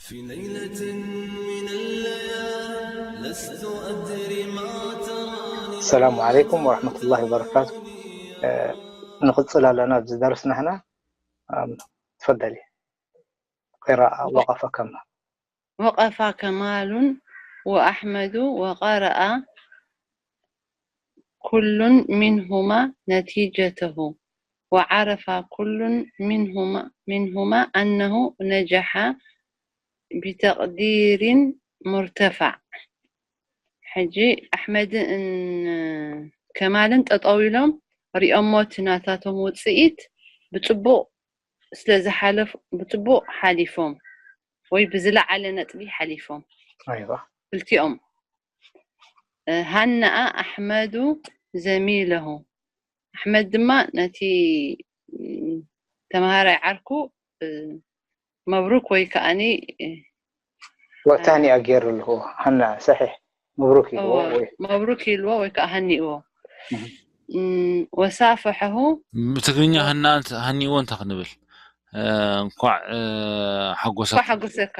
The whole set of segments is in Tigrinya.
في ليلة من الليالي لست أدري ما تراني السلام عليكم ورحمة الله وبركاته. نقص لنا نبذ درسنا هنا. تفضلي. قراءة وقف كما وقف كمال وأحمد وقرأ كل منهما نتيجته وعرف كل منهما منهما أنه نجح بتقدير مرتفع. ሕጂ ኣሕመድን ከማልን ጠጠው ኢሎም ሪኦሞ እቲ ናታቶም ውፅኢት ብፅቡቅ ስለዝሓለፉ ብፅቡቅ ሓሊፎም ወይ ብዝለዓለ ነጥቢ ሓሊፎም أيوة ክልቲኦም ሃነኣ ኣሕመዱ ዘሚለሁ ኣሕመድ ድማ ነቲ ተምሃራይ ዓርኩ መብሩክ ወይ ከዓኒ وتاني أجير له هنا صحيح مبروك يقول መብሩክ ኢልዎ ወይ ከዓ ሃኒእዎ ወሳፈሐሁ ብትግርኛ ሃና ሃኒእዎ እንታይ ክንብል? እንኳዕ ሓጎሰካ ሓጎሰካ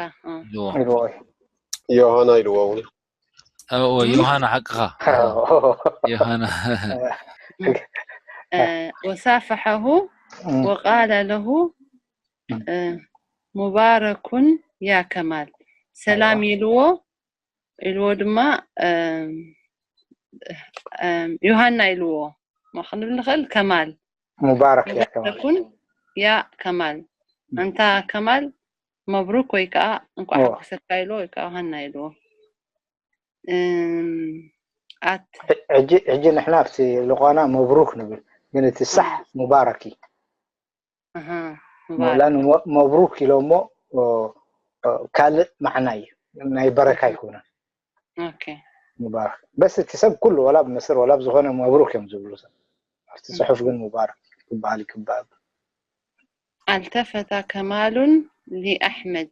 ኢልዎ። ዮሃና ኢልዎ እውን ዮሃና ሓቅኻ። ዮሃና ወሳፈሐሁ ወቃለ ለሁ ሙባረኩን ያ ከማል ሰላም ኢልዎ ኢልዎ ድማ ዮሃና ኢልዎ ማ ክንብል ንኽእል ከማል مبارك يا كمال ሙባረኩን ያ ከማል ኣንታ ከማል መብሩክ ወይ ከዓ እንኳዕ ኦ። ሓጎሰካ ኢልዎ ወይ ከዓ ዮሃና ኢልዎ ኣት ሕጂ ሕጂ ንሕና ኣብቲ ልቋና መብሩክ ንብል ግን እቲ ሳሕ ሙባረክ እዩ ኣሃ ሞላን መብሩክ ኢሎሞ ካልእ ማዕና እዩ ናይ በረካ ኣይኮነን ኦኬ ሙባረክ በስ እቲ ሰብ ኩሉ ወላ ብመስር ወላ ብዝኮነ መብሩክ እዮም ዝብሉ ሰብ ኣብቲ ፅሑፍ ግን ሙባረክ ክበሃል ይግባእ ኣልተፈታ ከማሉን ሊኣሕመድ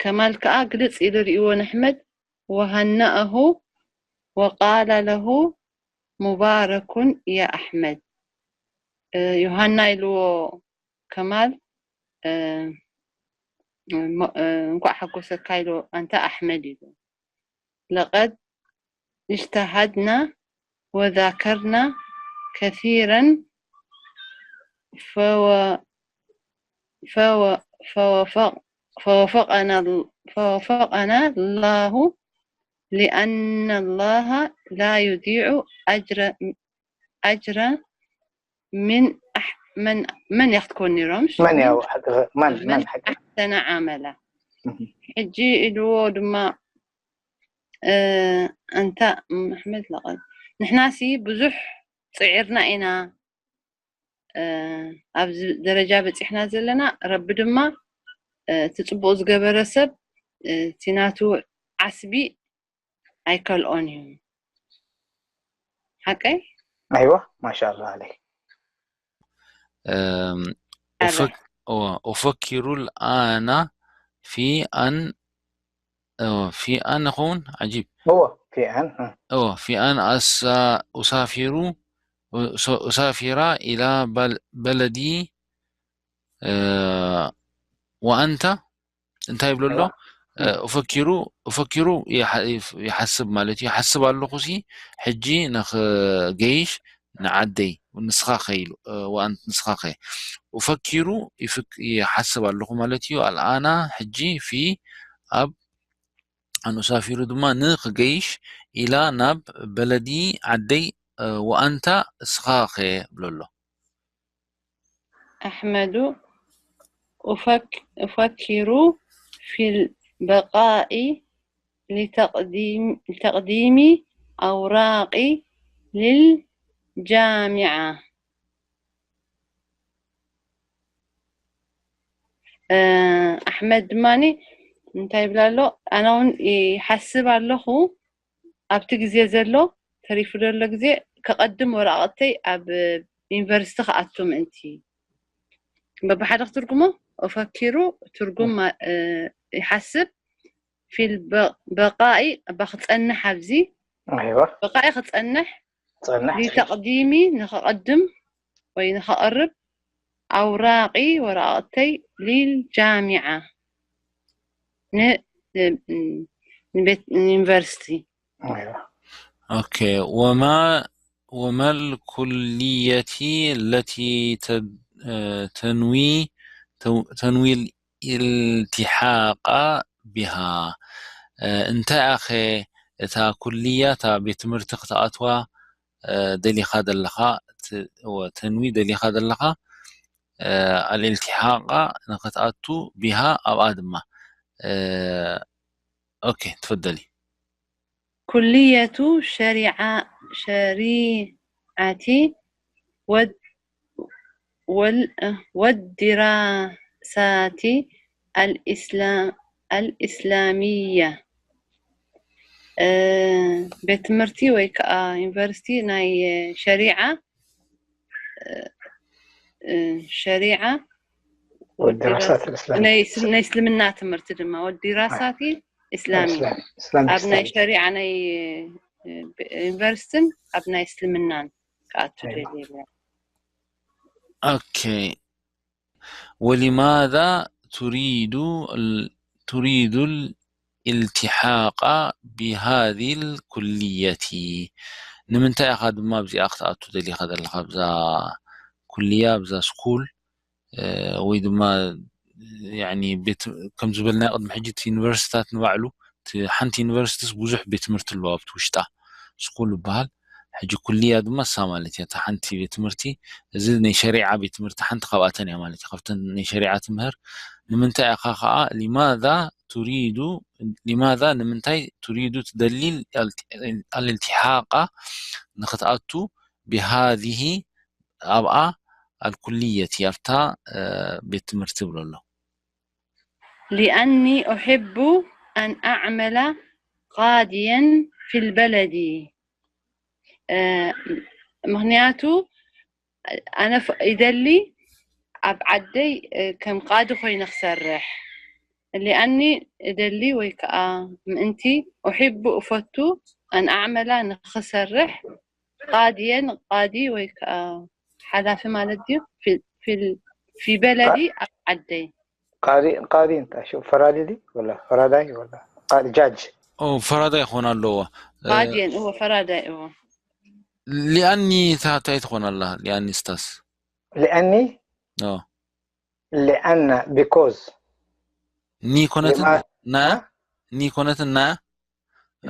ከማል ከዓ ግልፅ ኢሉ ርእዎ ንሕመድ ወሃነኣሁ ወቃለ ለሁ ሙባረኩን ያ ኣሕመድ ዮሃና ኢልዎ ከማል እንኳዕ ሓጎሰካ ኢልዎ ኣንታ ኣሕመድ ኢሉ لقد اجتهدنا وذاكرنا كثيرا فو فو فوفق فوفقنا فوفقنا الله لأن الله لا يضيع أجر أجر من أح من من يختكون نيرومش من يا من من من حكى أحسن عملا ሕጂ ኢልዎ ድማ ኣንታ ኣሕመድ ለቐል ንሕናሲ ብዙሕ ፅዒርና ኢና ኣብዚ ደረጃ በፂሕና ዘለና ረቢ ድማ እቲ ፅቡቅ ዝገበረ ሰብ እቲ ናቱ ዓስቢ ኣይከልኦን እዩ ሓቀይ ايوه ما شاء الله عليك أفكر الآن في أن في أن أخون عجيب هو في أن في أن أسافر أسافر إلى بلدي وأنت እንታይ ይብሎ ኣሎ? እፈኪሩ እፈኪሩ ይሓስብ ማለት እዩ። ይሓስብ ኣለኹ ሲ ሕጂ ንኽገይሽ ንዓደይ ንስኻ ከ ኢሉ ወኣንት ንስኻ ከ እፈኪሩ ይሓስብ ኣለኹ ማለት እዩ። ኣልኣና ሕጂ ፊ ኣብ ኣን ኡሳፊሩ ድማ ንኽገይሽ ኢላ ናብ በለዲ ዓደይ ወኣንታ እስኻ ከ ብሎ ኣሎ። ኣሕመዱ ኡፈኪሩ ፊል በቃኢ ሊተቅዲሚ ኣውራቂ ሊል ጃሚዓ ኣሕመድ ድማ እንታይ ይብል ኣሎ ኣነ እውን ይሓስብ ኣለኹ ኣብቲ ግዜ ዘሎ ተሪፉ ዘሎ ግዜ ከቐድም ወረቓቕተይ ኣብ ዩኒቨርሲቲ ክኣቱ ምእንቲ በብሓደ ክትርጉሞ እፈኪሩ ትርጉም ይሓስብ ፊል በቃኢ እባ ክፀንሕ ኣብዚ أيوة በቃኢ ክፀንሕ ጸንሕ ሊተቕዲሚ ንኸቐድም ወይ ንኸቐርብ ኣውራቂ ወረቓቕተይ ሊል ጃሚዓ ን- ን- ንቤት ዩኒቨርሲቲ أيوة. أوكي. وما وما الكلية التي تد- آه، تنوي تو- تنوي الالتحاق بها. آه، እንታይ ኣኸ እታ ኩልያ እታ ቤት ትምህርቲ ክትኣትዋ ደሊኻ ዘለኻ፣ ተንዊ ደሊኻ ዘለኻ፣ ኣልኢልቲሓቃ ንክትኣቱ ቢሃ ኣብኣ ድማ። ኦኬ፣ ትፈደሊ። ኩልየቱ ሸሪዓ ሸሪዓቲ ወድ ወል ወድራሳቲ ኣልእስላ ኣልእስላሚያ ቤት ትምህርቲ ወይ ከዓ ዩኒቨርሲቲ ናይ ሸሪዓ ሸሪዓ ወድራሳት ኣልእስላም ናይ እስልምና ትምህርቲ ድማ ወዲራሳቲ እስላሚ ኣብ ናይ ሸሪዓ ናይ ዩኒቨርሲቲን ኣብ ናይ እስልምናን ክኣቱ ደልየ ኦኬ ولماذا تريد تريد الالتحاق بهذه الكلية ንምንታይ ኢኻ ድማ ኣብዚኣ ክትኣቱ ደሊኻ ዘለኻ ኣብዛ ኩልያ ኣብዛ ስኩል ወይ ድማ يعني ቤት ከም ዝበልናዮ ቅድሚ ሕጂ እቲ ዩኒቨርሲቲታት ንባዕሉ ሓንቲ ዩኒቨርሲቲስ ብዙሕ ቤት ትምህርቲ ኣለዋ ኣብቲ ውሽጣ ስኩል ይበሃል ሕጂ ኩልያ ድማ እሳ ማለት እያ እታ ሓንቲ ቤት ትምህርቲ እዚ ናይ ሸሪዓ ቤት ትምህርቲ ሓንቲ ካብኣተን እያ ማለት እዩ ካብተን ናይ ሸሪዓ ትምህር ንምንታይ ኢኻ ከዓ لماذا تريد لماذا ንምንታይ تريد ትደሊ الالتحاق ንክትኣቱ بهذه ኣብኣ الكلية ኣብታ ቤት ትምህርቲ ይብሎ ኣሎ لأني أحب أن أعمل قاضيا في البلد ምክንያቱ ኣነ ይደሊ ኣብ ዓደይ ከም ቃዲ ኮይነ ክሰርሕ لأني እደሊ ወይ ከዓ ምእንቲ أحب እፈቱ أن أعمل ንክሰርሕ قاضيا ቃዲ ወይ ከዓ ሓላፊ ማለት ድዩ في بلدي ኣብ ዓደይ قاضي قاضي انت شو فرادي دي ولا فراداي ولا قاضي جاج ኦ ፈራዳይ ክኾን ኣለዎ قاضيا እዎ ፈራዳይ እዎ لأني እንታይ ትኾን ኣላ لأني ስታስ لأني ኦ لأن because ኒ ኮነትን ና ኒ ኮነትን ና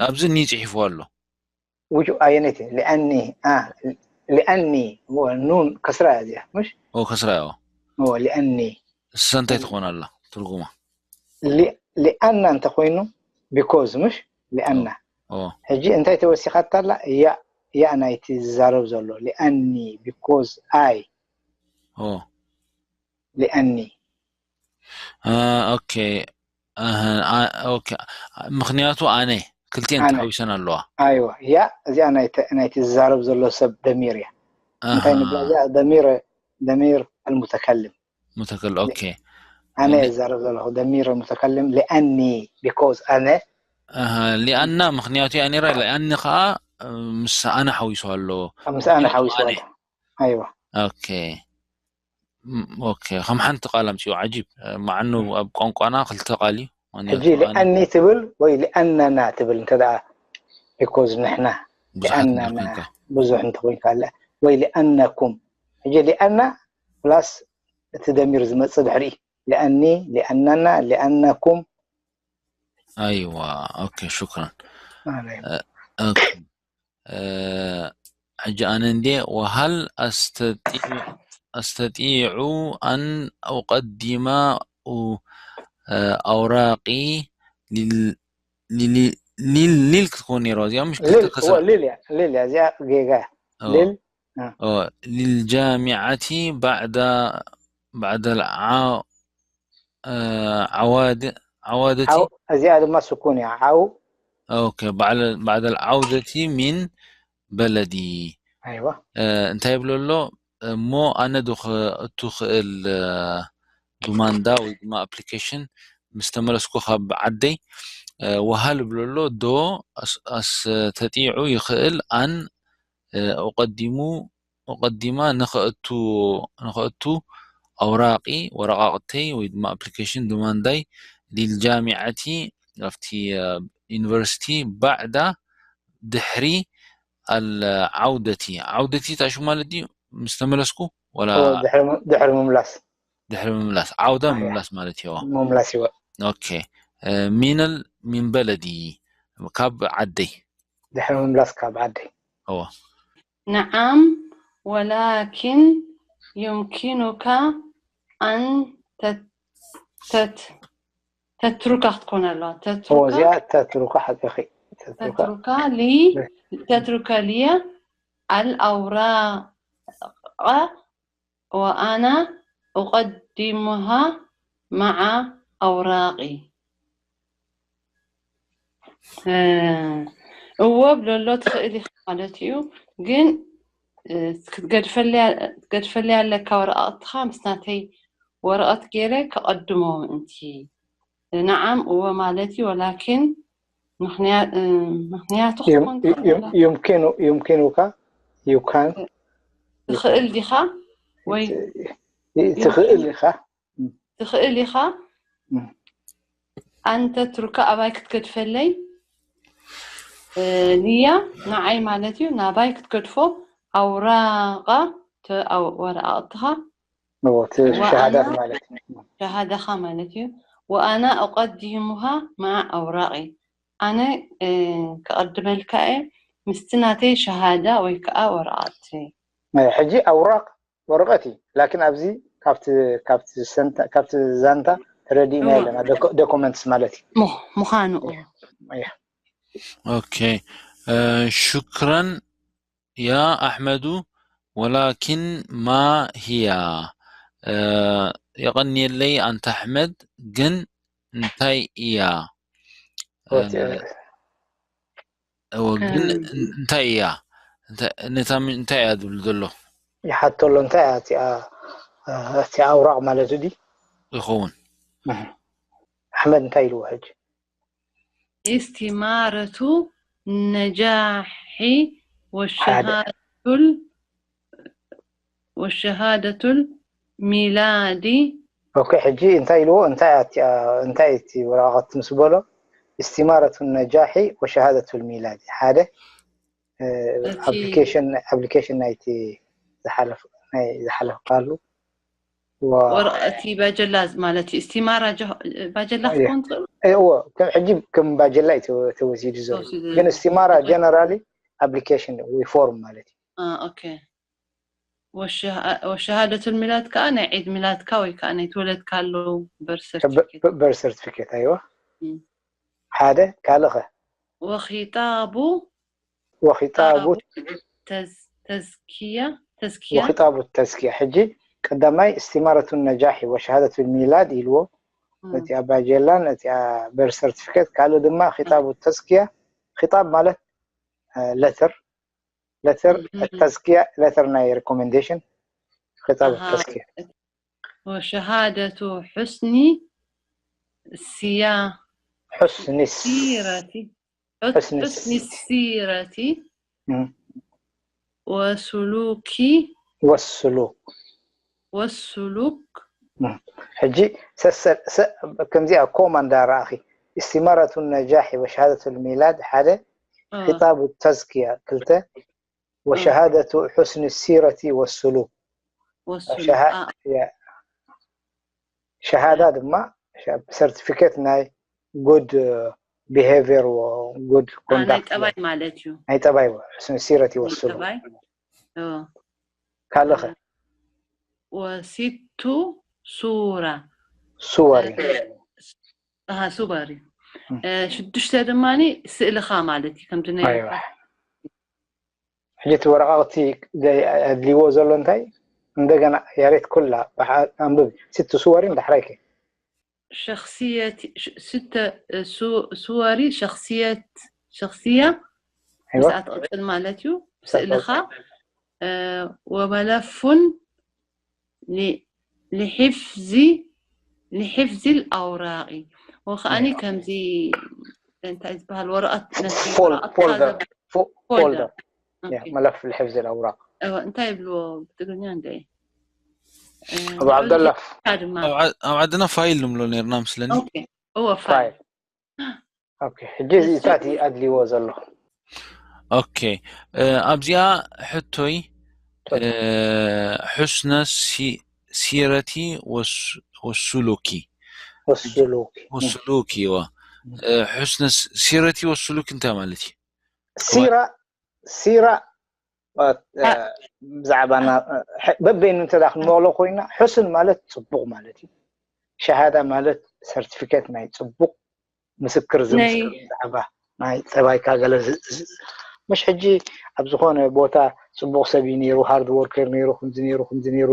ኣብዚ ኒ ፅሒፍዋ ኣሎ ውጁ ኣየነይቲ لأني لأني ኑን ከስራ እያ እዚኣ مش ኦ ከስራ ኦ لأني እሳ እንታይ ትኾን ኣላ ትርጉማ لأن እንተኮይኑ because مش لأن ሕጂ እንታይ ተወሲኻታ ኣላ ያ ያ ናይቲ ዝዛረብ ዘሎ لأني because I ኦ لأني ኦኬ ምክንያቱ ኣነ ክልቲኤን ተሓዊሰን ኣለዋ ኣይዋ ያ እዚኣ ናይቲ ዝዛረብ ዘሎ ሰብ ደሚር እያ እንታይ ንብላ እዚኣ ደሚር ደሚር المتكلم متكلم ኦኬ ኣነ ዝዛረብ ዘለኹ ደሚር المتكلم لأني because ኣነ لأن ምክንያቱ እያ ነራ لأن ከዓ ምስ ኣነ ሓዊሱ ኣሎ ምስ ኣነ ሓዊሱ ኣሎ ኣይዋ ኦኬ ኦኬ ከም ሓንቲ ቃል ኣምፅኡ ዓጂብ መዓኑ ኣብ ቋንቋና ክልተ ቃል እዩ ሕጂ لأني ትብል ወይ لأننا ትብል እንተ ደኣ because ንሕና لأننا ብዙሕ እንተኮይንካ ኣለ ወይ لأنكم ሕጂ لأن ፕላስ እቲ ደሚር ዝመፅእ ድሕሪ لأني لأننا لأنكم ኣይዋ ኦኬ ሽክራን ኦኬ ሕጂ ኣነ እንዴ وهل أستطيع أستطيع أن أقدم أوراقي لل لل لل ክትከውን ነይርዋ እዚኣ ምሽ ሊል እዋ ሊል እያ ሊል እያ እዚኣ ጌጋ እያ ሊል للجامعة بعد بعد الع عواد عوادة እዚኣ ድማ ስኩን እያ ዓው ኦኬ بعد بعد العودة من بلدي ኣይዋ እንታይ ይብሎ ኣሎ እሞ ኣነ ዶ ክእቱ ክእል ዱማንዳ ወይ ድማ ኣፕሊኬሽን ምስ ተመለስኩ ካብ ዓደይ وهل ይብሎ ኣሎ ዶ ኣስተጢዑ ይኽእል ኣን أقدم أقدم ንኽእቱ ንኽእቱ ኣውራቂ ወረቃቅተይ ወይ ድማ ኣፕሊኬሽን ዱማንዳይ ሊልጃሚዐቲ፣ ኣብቲ ዩኒቨርሲቲ፣ ባዕዳ፣ ድሕሪ፣ ኣልዓውደቲ። ዓውደቲ እንታይ ሽሙ ማለት ድዩ? ምስ ተመለስኩ ወላ ድሕሪ ምምላስ? ድሕሪ ምምላስ ዓውዳ ምምላስ ማለት እዩ። ምምላስ ይወ ኦኬ። ሚነል ሚን በለዲ፣ ካብ ዓደይ። ድሕሪ ምምላስ ካብ ዓደይ። እዎ። نعم، ولكن يمكنك أن تت- تت- تترك ክትኮን ኣለዋ። እዚኣ ተትሩካ ሓቂ ተትሩካ تترك لي تترك لي الأوراق وأنا أقدمها مع أوراقي. እወ ብለሎ ትኽእል ኢኻ ማለት እዩ። ግን ክትገድፈለይ ኣለካ ወረቓቕትኻ ምስ ናተይ ወረቐት ገይረ ከቐድሞ ምእንቲ። ንዓም እወ ማለት እዩ። ወላኪን ምኽንያቱ ክኾን يمكن يمكنك you can ትኽእል ዲኻ ወይ ትኽእል ኢኻ ትኽእል ኢኻ ኣንተ ትሩካ ኣባይ ክትገድፈለይ ንያ ንዓይ ማለት እዩ ናባይ ክትገድፎ ኣውራቓ ወረቓቕትኻ ሸሃዳት ማለት ሸሃዳኻ ማለት እዩ ወኣና እቐዲሙሃ መዓ ኣውራቒ ኣነ ክቐድመልካ እየ ምስቲ ናተይ ሸሃዳ ወይ ከዓ ወረቓቕቲ ሕጂ ኣውራቕ ወረቐት እዩ ላኪን ኣብዚ ካብቲ ዛንታ ተረዲእና ኣለና ዶኩመንትስ ማለት እዩ ምዃኑ ኦኬ ሽክረን ያ ኣሕመዱ ወላኪን ማ ሂያ የቐንየለይ ኣንታ ኣሕመድ ግን እንታይ እያ ግን እንታይ እያ ነታ እንታይ እያ ዝብል ዘሎ ይሓቶ ኣሎ እንታይ እያ እቲኣ ኣውራቕ ማለት ዲ ይኸውን ኣሕመድ እንታይ ኢልዎ ሕጂ استمارة النجاح وشهادة وشهادة الميلاد ኦኬ ሕጂ እንታይ ኢልዎ እንታይ እንታይ እቲ ወረቓቕቲ ምስ በሎ استمارة النجاح وشهادة الميلاد ሓደ ኣፕሊኬሽን ኣፕሊኬሽን ናይቲ ዝሓለፍ ናይ ዝሓለፍካሉ ወረቐቲ ባጀላ ማለት እዩ እስቲማራ ባጀላ ክኾን ትኽእል እዎ ከም ሕጂ ከም ባጀላ እዩ ተወሲዱ ዘሎ ግን እስቲማራ ጀነራሊ ኣፕሊኬሽን ወይ ፎርም ማለት እዩ ኦኬ ወሸሃደቱል ሚላድ ከዓ ናይ ዒድ ሚላድካ ወይ ከዓ ናይ ተወለድካሉ በርስ ሰርቲፊኬት ኣይዋ ሓደ ካልኸ ወኺጣቡ ወኺጣቡ ተዝኪያ ተዝኪያ ወኺጣቡ ተዝኪያ ሕጂ ቀዳማይ استمارة النجاح وشهادة الميلاد ኢልዎ ነቲኣ ባጀላን ነቲኣ በርስ ሰርቲፊኬት ካልእ ድማ ኺጣቡ ተዝኪያ ኺጣብ ማለት ለተር ለተር ተዝኪያ ለተር ናይ ሪኮሜንዴሽን ኺጣብ ተዝኪያ وشهادة حسن السيا حسن السيرة حسن السيرة وسلوك والسلوك والسلوك ሕጂ ከምዚኣ ኮማ እንዳረኣኺ استمارة النجاح وشهادة الميلاد ሓደ خطاب التزكية ክልተ وشهادة حسن السيرة والسلوك ሸሃዳ ድማ ሰርቲፊኬት ናይ good behavior good ናይ ጠባይ ማለት እዩ ናይ ጠባይ ሕስን ሲረት ይወስሉ ካልኸ ወሲቱ ሱራ ሱወሪ ሱበሪ ሽዱሽተ ድማ ስእልኻ ማለት እዩ ከምዚ ናይ ሕጂ እቲ ወረቃቅቲ ኣድልይዎ ዘሎ እንታይ እንደገና ያሬት ኩላ ኣንብብ ሲቱ ሱወሪ ዳሕራይከ شخصية ست صوري شخصية شخصية مساعد أطل مالتيو سئلخا وملف لحفظ لحفظ الأوراق وخاني كمزي انت ازبها الورقة folder folder ملف لحفظ الأوراق انت يبلو بتقولني عندي أبو عبد الله ኣብ ዓድና ፋይል ንብሎ ነርና ምስለኒ እወ ፋይል ፋይል ኦኬ ሕጂ እዚታት ኣድልዎ ዘሎ ኦኬ ኣብዚኣ ሕቶይ ሕስነ ሲረቲ ወሱሉኪ ወሱሉኪ ወሱሉኪ ዋ ሕስነ ሲረቲ ወሱሉኪ እንታይ ማለት እዩ ሲራ ሲራ ብዛዕባ በበይኑ እንተ ክንመቕሎ ኮይና ሕሱን ማለት ፅቡቕ ማለት እዩ ሸሃዳ ማለት ሰርቲፊኬት ናይ ፅቡቕ ምስክር ዝምስክር ብዛዕባ ናይ ፀባይካ ገለ ምሽ ሕጂ ኣብ ዝኾነ ቦታ ፅቡቕ ሰብ እዩ ነይሩ ሃርድ ወርከር ነይሩ ከምዚ ነይሩ ከምዚ ነይሩ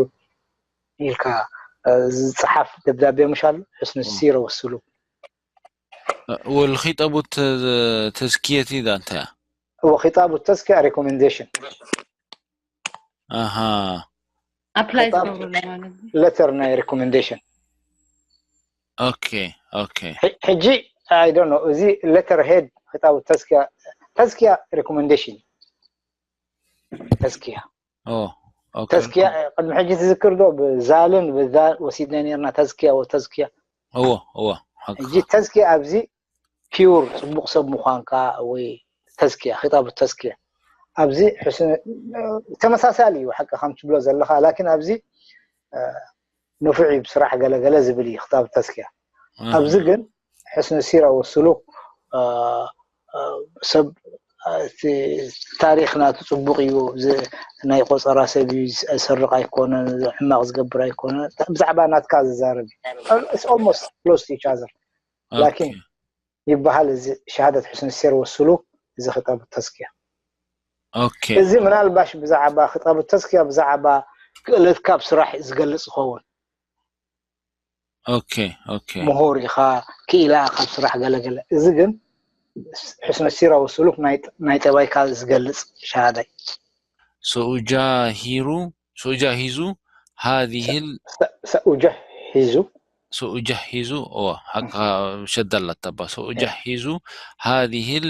ኢልካ ዝፀሓፍ ደብዳቤ ምሽ ኣሎ ሕስኒ ሲረ ወስሉ ወልኺጠቡ ተዝኪየት ዳ እንታይ ወኺጣቡ ተዝኪያ ሪኮሜንዴሽን ኣሃ ኣፕላይ ዝገብሩሉ ማለት እዩ ለተር ናይ ሪኮሜንዴሽን ኦኬ ኦኬ ሕጂ I don't know እዚ letter head ኺጣቡ ተዝኪያ ተዝኪያ ሪኮሜንዴሽን ተዝኪያ ኦ ኦኬ ተዝኪያ ቅድሚ ሕጂ ትዝክር ዶ ብዛልን ብዛ ወሲድና ነርና ተዝኪያ ወተዝኪያ እዎ እዎ ሓቂ ሕጂ ተዝኪያ ኣብዚ ፒውር ፅቡቅ ሰብ ምዃንካ ወይ ተዝኪያ ኺጣቡ ተዝኪያ ኣብዚ ሕስ- ተመሳሳሊ እዩ ሓቂ ከም ትብሎ ዘለካ ላኪን ኣብዚ ንፉዕ እዩ ብስራሕ ገለገለ ዝብል እዩ ክጣብ ተዝኪያ ኣብዚ ግን ሕስኒ ሲራ ወስሉ ሰብ ታሪክ ናቱ ፅቡቅ እዩ ናይ ቆፀራ ሰብ እዩ ዝሰርቅ ኣይኮነን ሕማቅ ዝገብር ኣይኮነን ብዛዕባ ናትካ ዝዛረብ እዩ almost close to each other ላኪን ይበሃል እዚ ሸሃደት ሕስኒ ሲር ወስሉ እዚ ክጣብ ተዝኪያ ኦኬ እዚ ምናልባሽ ብዛዕባ ክጣብ ተዝኪያ ብዛዕባ ክእለትካ ኣብ ስራሕ ዝገልፅ ይኸውን ኦኬ ኦኬ ምሁር ኢኻ ክኢላ ካብ ስራሕ ገለገለ እዚ ግን ሕስነ ሲራ ወስሉክ ናይ ጠባይካ ዝገልፅ ሸሃዳይ ሰኡጃሂሩ ሰኡጃሂዙ ሃዚሂል ሰኡጃሂዙ ሰኡጃሂዙ እዋ ሓቅኻ ሸዳላት ተባ ሰኡጃሂዙ ሃዚሂል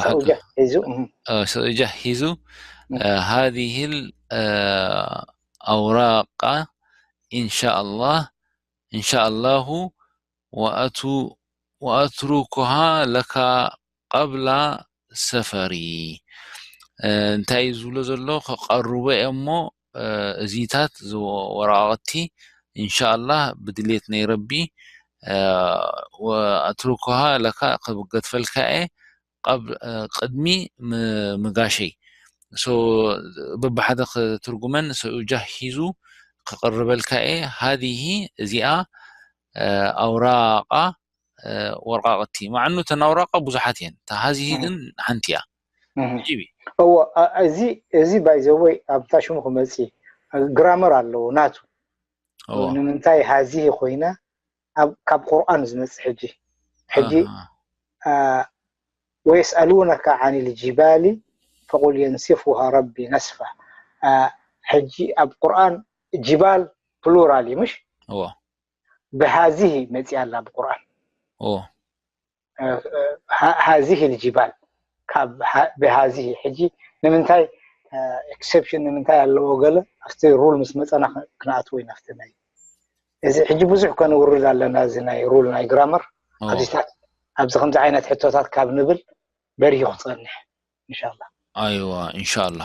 ሰኡጃሂዙ ሰኡጃሂዙ ሃዚሂል ኣውራቃ ኢንሻአላህ ኢንሻአላሁ ወኣትሩኩሃ ለካ ቀብላ ሰፈሪ እንታይ እዩ ዝብሎ ዘሎ ከቐርቦ እየ እሞ እዚታት ወረቃቅቲ ኢንሻአላህ ብድሌት ናይ ረቢ ኣትሩኩሃ ለካ ክገድፈልካ እየ ቅድሚ ምጋሸይ በብሓደ ክትርጉመን ሰኡጃሂዙ ክቕርበልካ እየ ሃዚህ እዚኣ ኣውራቃ ወረቃቅቲ ማዕኑ እተን ኣውራቃ ብዙሓት እየን እታ ሃዚህ ግን ሓንቲ እያ ጂቢ እዎ እዚ እዚ ባይዘወይ ኣብታ ሽሙ ክመፂ ግራመር ኣለዎ ናቱ ንምንታይ ሃዚህ ኮይና ካብ ቁርኣን ዝመፅእ ሕጂ ሕጂ ويسألونك عن الجبال فقل ينسفها ربي نسفا ሕጂ ኣብ ቁርኣን ጅባል ፕሉራል እዩ ምሽ እዎ ብሃዚህ መፅያ ኣላ ብቁርኣን እዎ ሃዚህ ልጅባል ካብ ብሃዚህ ሕጂ ንምንታይ ኤክሰፕሽን ንምንታይ ኣለዎ ገለ ኣብቲ ሩል ምስ መፀና ክንኣትዎ ኢና ኣብቲ ናይ እዚ ሕጂ ብዙሕ ከንውርድ ኣለና እዚ ናይ ሩል ናይ ግራመር ኣብዚታት ኣብዚ ከምዚ ዓይነት ሕቶታት ካብ ንብል በሪሁ ክፀንሕ እንሻላ ኣይዋ እንሻላ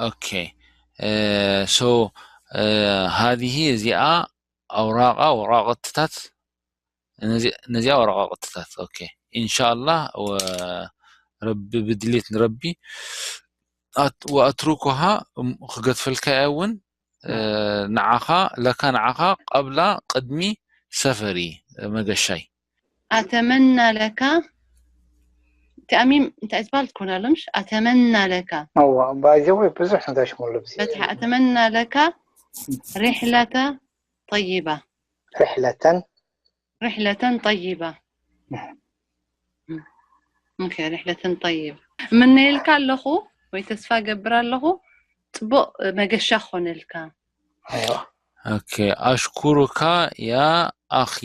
ኦኬ ሶ ሃዚህ እዚኣ ኣውራቃ ወራቅትታት ነዚኣ ወረቃቅትታት ኦኬ ኢንሻአላህ ረቢ ብድሌት ንረቢ ወኣትሩኩሃ ክገድፈልካ እያ እውን ንዓኻ ለካ ንዓኻ ቀብላ ቅድሚ ሰፈሪ መገሻይ ኣተመና ለካ ተኣሚም እንታይ ዝበሃል ትኮን ኣሎ ምሽ ኣተመና ለካ ባይዘወይ ብዙሕ እንታይ ሽመሉ በትሓ ኣተመና ለካ ሪሕለተ ጠይባ ሪሕለተን ሪሕለተን ጠይባ ሪሕለተን ጠይባ ምነየልካ ኣለኹ ወይ ተስፋ ገብር ኣለኹ ፅቡቅ መገሻ ክኾነልካ ኣይዋ ኦኬ ኣሽኩሩካ ያ ኣኺ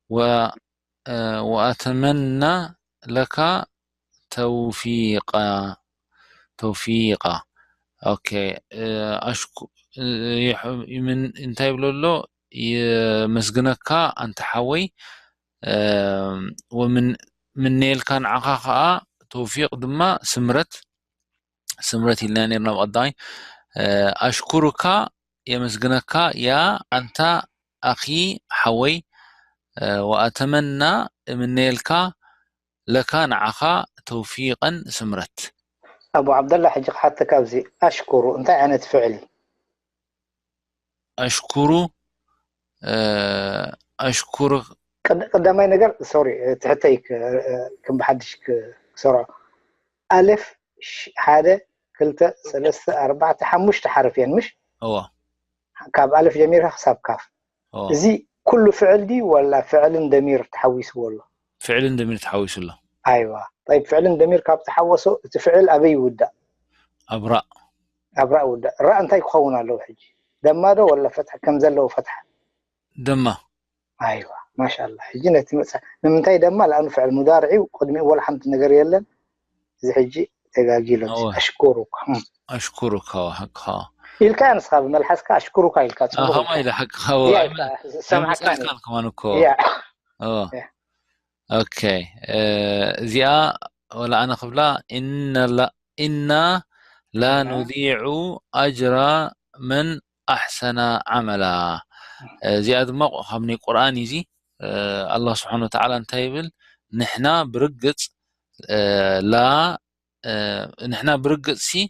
ወ- እ፣ ወኣተመና ለካ ተውፊቃ ተውፊቃ ኦኬ እ፣ ኣሽኩ እ፣ ይሕ- ይምን- እንታይ ይብሎ ኣሎ የመስግነካ ኣንተ ሓወይ ወምን ምነየልካ ንዓኻ ከዓ ተውፊቅ ድማ ስምረት ስምረት ኢልና ነርና ብቀዳማይ ኣሽኩሩካ የመስግነካ ያ ኣንታ ኣኺ ሓወይ ወኣተመና እምነየልካ ለካ ንዓኻ ተውፊቀን ስምረት ኣቡ ዓብደላ ሕጂ ክሓተካ ኣብዚ ኣሽኩሩ እንታይ ዓይነት ፍዕል እዩ ኣሽኩሩ ኣሽኩሩ ቀዳማይ ነገር ሶሪ ትሕተይ ከም ብሓድሽ ክሰርዖ ኣልፍ ሓደ ክልተ ሰለስተ ኣርባዕተ ሓሙሽተ ሓርፍ እየን ምሽ እዎ ካብ ኣልፍ ጀሚርካ ክሳብ ካፍ እዚ ኩሉ ፍዕል ድዩ ወላ ፍዕልን ደሚር ተሓዊስዎ ኣሎ ፍዕልን ደሚር ተሓዊሱ ኣሎ ኣይዋ طيب ፍዕልን ደሚር ካብ ተሓወሶ እቲ ፍዕል ኣበይ ይውዳእ ኣብራእ ኣብራእ ውዳእ ራእ እንታይ ክኸውን ኣለዎ ሕጂ ደማ ዶ ወላ ፈትሐ ከም ዘለዎ ፈትሐ ደማ ኣይዋ ማሻላ ሕጂ ነቲ መጽ ንምንታይ ደማ ለኣኑ ፍዕል ሙዳርዒ ቅድሚኡ ወላ ሓንቲ ነገር የለን እዚ ሕጂ ተጋጊሎ ኣሽኩሩካ ኣሽኩሩካ ሓቅኻ ኢልካ ንስኻ ብመልሓስካ ኣሽኩሩካ ኢልካ ከማ ኢለ ሓቅኻ ሰማዕካ ከማን እኮ ኦኬ እዚኣ ወላ ኣነ ክብላ እና ላ ኑዲዑ ኣጅራ መን ኣሕሰና ዓመላ እዚኣ ድማ ካብ ናይ ቁርኣን እዩ ኣላህ ስብሓን ወተዓላ እንታይ ይብል ንሕና ብርግፅ ላ ንሕና ብርግፅ ሲ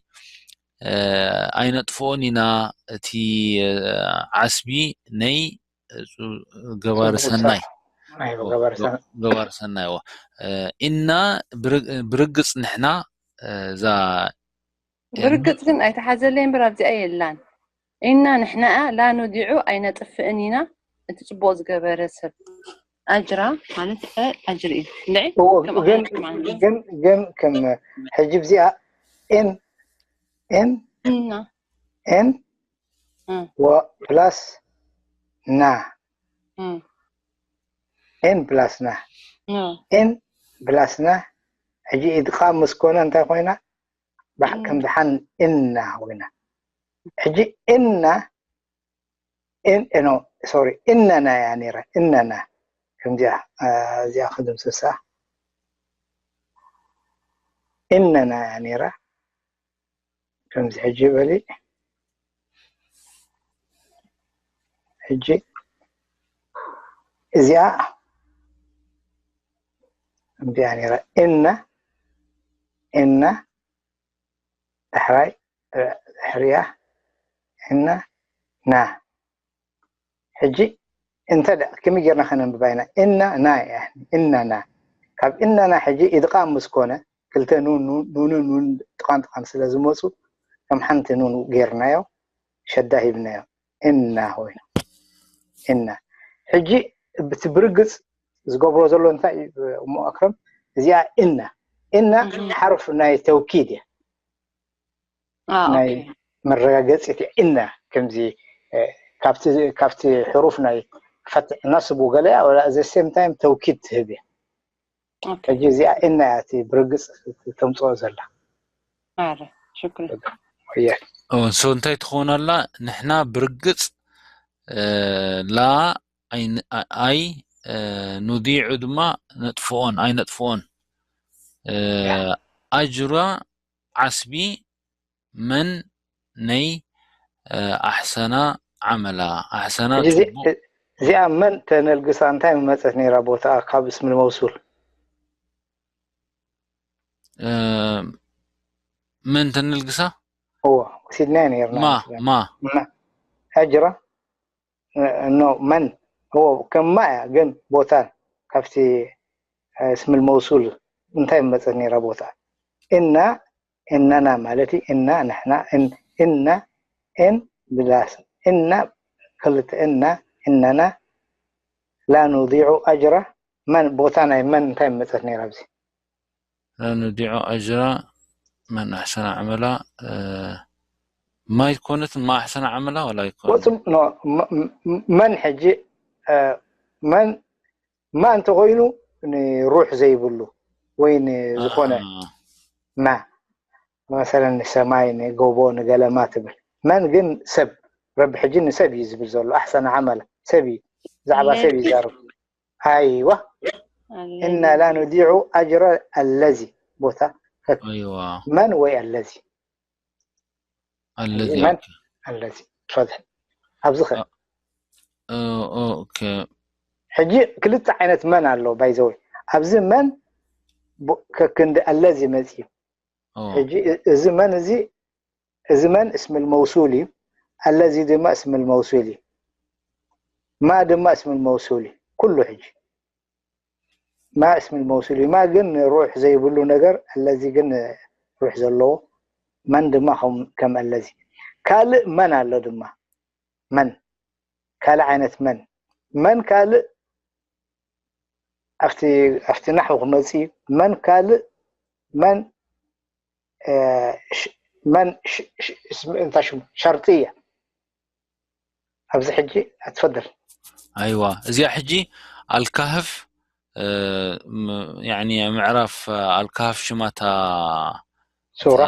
ኣይነጥፍኦን ኢና እቲ ዓስቢ ናይ ገባር ሰናይ ገባር ሰናይ ዎ እና ብርግፅ ንሕና እዛ ብርግፅ ግን ኣይተሓዘለይ እምበር ኣብዚኣ የላን ኢና ንሕናኣ ላ ኑዲዑ ኣይነጥፍእን ኢና እቲ ፅቡቅ ዝገበረ ሰብ ኣጅራ ማለት ኣጅሪ እዩ ግን ከም ሕጂ ብዚኣ ኤን ኤን እና ኤን ፕላስ ና ኤን ፕላስ ና ኤን ፕላስ ና ሕጂ ኢድቃ ምስ ኮነ እንታይ ኮይና ከም ድሓን እና ኮይና ሕጂ እና ኖ ሶሪ እነና እያ ነይራ እነና ከምዚኣ እዚኣ ክድምስሳ እነና እያ ነይራ ከምዚ ሕጂ በሊ ሕጂ እዚኣ ከምዚኣ ነይራ እነ እነ ዳሕራይ ድሕሪያ እነ ና ሕጂ እንተ ከመይ ጌርና ከነንብባ ኢና እነ ና እነ ና ካብ እነ ና ሕጂ ኢድቃም ምስ ኮነ ክልተ ኑን ኑን ኑን ጥቃን ጥቃን ስለ ዝመፁ ከም ሓንቲ ኑን ጌርናዮ ሸዳ ሂብናዮ እና ኮይኑ እና ሕጂ ብቲ ብርግፅ ዝገብሮ ዘሎ እንታይ እሞ ኣክረም እዚኣ እና እና ሓርፍ ናይ ተውኪድ እያ ናይ መረጋገፂ እቲ እና ከምዚ ካብቲ ሕሩፍ ናይ ፈትሕ ናስቡ ገለያ ወላ the same time ተውኪድ ትህብ እያ ሕጂ እዚኣ እና እያ እቲ ብርግፅ ተምፅኦ ዘላ ሽክር እወ so እንታይ ትኸውን ኣላ ንሕና ብርግፅ ላ ኣይ ኑዲዑ ድማ ነጥፍኦን ኣይነጥፍኦን ኣጅራ ዓስቢ መን ነይ ኣሕሰና ዓመላ ኣሕሰና እዚኣ መን ተነልግሳ እንታይ መመፀት ነይራ ቦታ ካብ እስም መውሱል መን ተነልግሳ እዎ ወሲድናዮ ነርና ማ ማ ኣጅራ ኖ መን እዎ ከም ማ እያ ግን ቦታ ካብቲ እስምል መውሱል እንታይ መመፀት ነይራ ቦታ እና እነና ማለት እዩ እና ንሕና እና እን ብላስ እና ክልተ እና እነና ላ ኑዲዑ ኣጅራ መን ቦታ ናይ መን እንታይ መመፀት ነይራ ኣብዚ ላ ኑዲዑ ኣጅራ መን ኣሕሰና ዓመላ ማይ ኮነት ማ ኣሕሰና ዓመላ ወላ ይኮን መን ሕጂ መን ማ እንተኮይኑ ንሩሕ ዘይብሉ ወይ ንዝኮነ ማ መሰለን ንሰማይ ንጎቦ ንገለማ ትብል መን ግን ሰብ ረቢ ሕጂ ንሰብ እዩ ዝብል ዘሎ ኣሕሰና ዓመላ ሰብ እዩ ብዛዕባ ሰብ ይዛርብ ኣይዋ እና ላ ኑዲዑ ኣጅረ ኣለዚ ቦታ ኣይዋ መን ወይ ኣለዚ ኣለዚ መን ኣለዚ ፈትሒ ኣብዚ ኸ ኦኬ ሕጂ ክልተ ዓይነት መን ኣሎ ባይዘወይ ኣብዚ መን ከክንዲ ኣለዚ መፅዩ ሕጂ እዚ መን እዚ እዚ መን እስምል መውሱል እዩ ኣለዚ ድማ እስምል መውሱል እዩ ማ ድማ እስምል መውሱል እዩ ኩሉ ሕጂ ማ እስምል መውሱል እዩ ማ ግን ሩሕ ዘይብሉ ነገር ኣለዚ ግን ሩሕ ዘለዎ መን ድማ ከም ኣለዚ ካልእ መን ኣሎ ድማ መን ካልእ ዓይነት መን መን ካልእ ኣብቲ ኣብቲ ናሕው ክመጽእ እዩ መን ካልእ መን መን እንታይ ሽሙ ሸርጥያ ኣብዚ ሕጂ ኣትፈደል ኣይዋ እዚኣ ሕጂ ኣልካህፍ ያኒ ምዕራፍ ኣልካህፍ ሽማታ ሱራ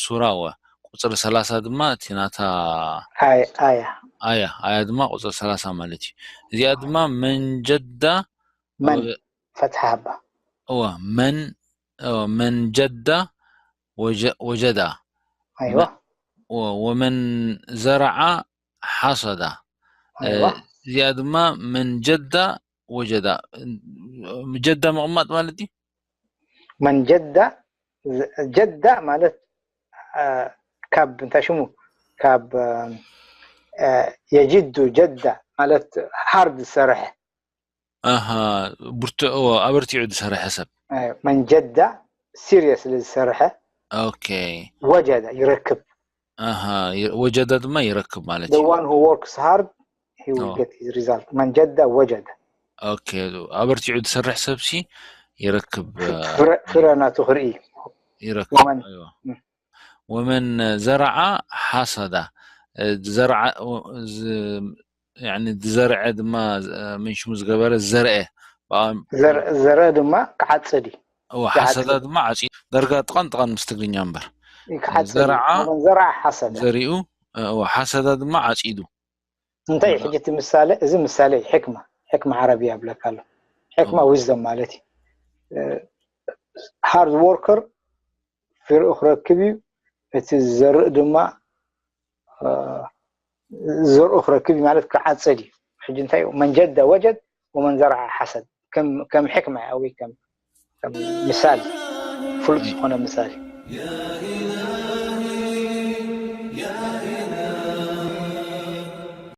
ሱራ ወ ቁፅሪ ሰላሳ ድማ እቲ ናታ ኣያ ኣያ ኣያ ኣያ ድማ ቁፅሪ ሰላሳ ማለት እዩ እዚኣ ድማ መንጀዳ መን ፈትሓ ሃባ እዋ መን መንጀዳ ወጀዳ ኣይዋ ወመን ዘረዓ ሓሰዳ ኣይዋ እዚኣ ድማ መንጀዳ ወጀዳ ጀዳ ምቕማጥ ማለት እዩ መንጀዳ ጀዳ ማለት ካብ እንታይ ሽሙ ካብ የጅዱ ጀዳ ማለት ሃርድ ዝሰርሐ ኣሃ ብርትዑ ኣበርቲዑ ዝሰርሐ ሰብ መንጀዳ ሲሪየስ ዝሰርሐ ኦኬ ወጀዳ ይረክብ ኣሃ ወጀዳ ድማ ይረክብ ማለት the እዩ one who works hard he will Oh. get his result መንጀዳ ወጀዳ ኦኬ ኣበርቲዑ ዝሰርሕ ሰብሲ ይረክብ ፍረ- ፍረ ናቱ ክርኢ ይረክብ ወመን- ኣይዋ ም። ወመን ዘረዓ ሓሰዳ እ፣ ዝዘርዓ እ፣ ዝ- ያኒ ዝዘርዐ ድማ እ፣ ምን ሽሙ ዝገበረ ዘርአ ብኣ- ዘር- ዘርአ ድማ ክዓፅድ እዩ እዋ ሓሰዳ ድማ ዓፂ ደርጋ ጥቐን ጥቐን ምስ ትግርኛ እምበር ክዓፅድ ዘርዓ- ዘርዓ ሓሰዳ ዘሪኡ እ፣ እዋ ሓሰዳ ድማ ዓፂዱ እንታይ እዩ ሕጂ እቲ ምሳሌ እዚ ምሳሌ እዩ ሕክማ ሕክማ ዓረብያ ይብለካ ኣሎ ሕክማ ዊዝደም ማለት እዩ ሃርድ ወርከር ፍርኡ ክረክብ እዩ እቲ ዘርእ ድማ እ፣ ዘርኡ ክረክብ እዩ ማለት ክዓፅድ እዩ ሕጂ እንታይ እዩ መንጀደ ወጀድ ወመን ዘርዓ ሓሰድ ከም- ከም ሕክማ ወይ ከም ከም ምሳሌ ፍሉጥ ዝኾነ ምሳሌ